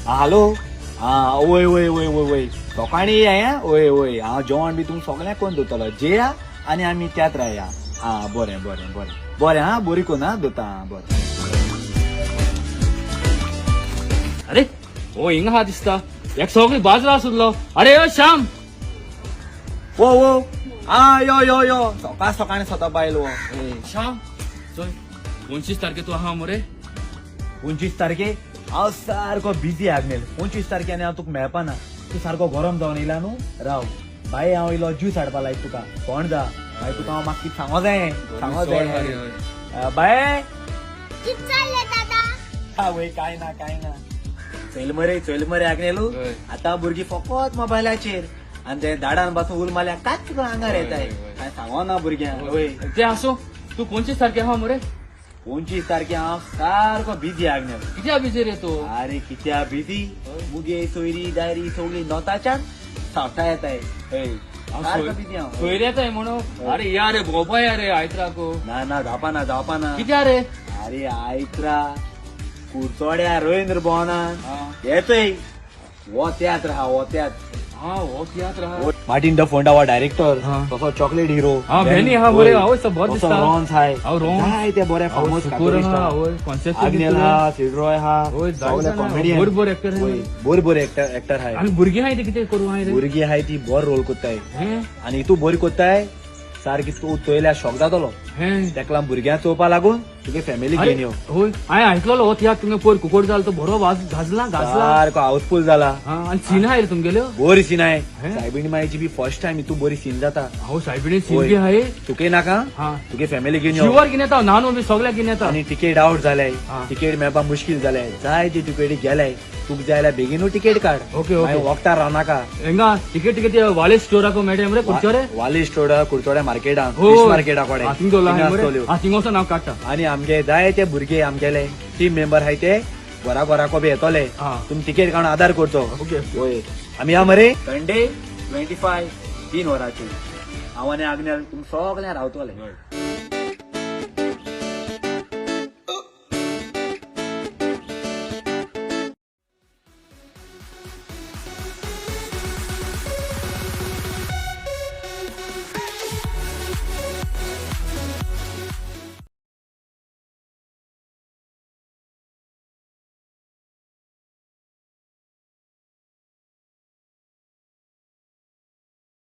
Hello. आं वय वय वय वय वय, सकाळीं येया. वय वय, हांव जेवण बी तुमकां सगळें करून दवरतलो. जेया आनी आमी तियात्रा या. आं बरें बरें बरें बरें. आं बरी करून आं दवरता. आं बरें. अरे, हो हिंगा हा दिसता. एक सगळी बाजरा आसलो. अरे यो श्याम. वो वो, आं यो यो यो, सकाळ सकाळीं स्वता बायल हो. श्याम, चोय, 25 तारखे तूं आहा मरे? 25 तारखे हांव सारको बिजी आग्नेल. 25 तारखे आनी हांव तुका मेळपाना. तूं सारको गरम जावन येयला न्हू. राव बाय, हांव इलो ज्यूस हाडपा लायत तुका. कोण जा बाय, तुका हांव मागीर सांगो जाय, सांगो जाय बाय. कित चाललंय दादा? हा वय, काय ना काय ना. चल मरे, चल मरे आग्नेलू. हय. आतां भुरगीं फकत मोबायलाचेर आनी ते दाडान पासून उल मारल्यार कांच तुका आंगार येताय. काय सांगो ना भुरग्यांक. वय. ते आसूं, तूं 25 तारखे आहा मरे? 25 तारखे हांव सारको बिजी आग्नेल. कित्या बिजी रे तूं? अरे कित्या बिजी, मुगे सोयरी दायरी सगळी नोताच्यान सावटा येताय. हय, सारको बिजी हांव. सोयरी येताय म्हणून. अरे या रे, भोंवपा या रे आयत्राको. ना ना, जावपा ना, जावपा ना. कित्या रे? अरे आयत्रा कुरतोड्या रवींद्र भवनान येतय हो तियात्र हा, हो तियात्र. हा, हो तियात्र आहा. मार्टीन the Fonda हो डायरेक्टर. तसो चॉकलेट हिरो. हा, भेनी हा बरे, आवय सब बरो दिसता. रॉन्स हाय. हाव, रॉन्स. जाय ते बरे फामोस. सुकूर आहा, आवय, कॉन्सेप्ट. आग्नेल हा, सिडरॉय हा. होय, जाय सगळे जाणा. कॉमेडियन. बोर बोर एक्टर आहाय. बोर बोर एक्टर एक्टर हाय. आनी भुरगीं आहाय ती कितें करूं आहाय रे? भुरगीं हाय ती बोर रोल कोत्ताय. हें? आनी तूं बरी कोत्ताय सारकी. तूं चोयल्यार शॉक जातलो. हें? तेका लागून भुरग्यांक चोवपा लागून तुगे फॅमिली अरे, घेवन यो. होय, हांवें आयकलोलो हो तियात्र तुमगे पयर कुकोड जालो तो बरो वाज गाजला गाजला. सारको हाऊसफुल जाला. हा, आनी सीन आहाय रे तुमगेल्यो. बोरी सीन आहे. हें? सायबिणी मायची बी फर्स्ट टायम हितू बोरी सीन जाता. हांव सायबिणी सीन होय. बी आहाय. तुके नाका? हा. तुगे फॅमिली घेवन यो. शिवर घेवन येता, नानू बी सगळ्याक घेवन येता. आनी तिकेट आउट जाले. हा. तिकेट मेळपाक मुश्कील जाले. जाय ते तिकेटी गेले. तुका जाय जाल्यार बेगीनू तिकेट काड. Okay, okay. मागीर वखतार रावनाका. हिंगा तिकेट तिकेट वाले स्टोराको मेळटा मरे कुडचोरे? वाली स्टोर कुडचोड्या मार्केटान, होय. फिश मार्केटा कडेन. हा, थिंग दवरला थिंगा हांवें मरे. आसतल्यो. हा, थिंग वचोन हांव काडटा. आनी आमगे जाय ते भुरगे, आमगेले टीम मेंबर आहाय ते घरा घराको बी येतले. हा. तुमी तिकेट काडून आदार करचो. ओके. होय, आमी या मरे संडे 25 3 वरांचेर. हांव आनी आग्नेल तुमी सगळ्यां रावतले.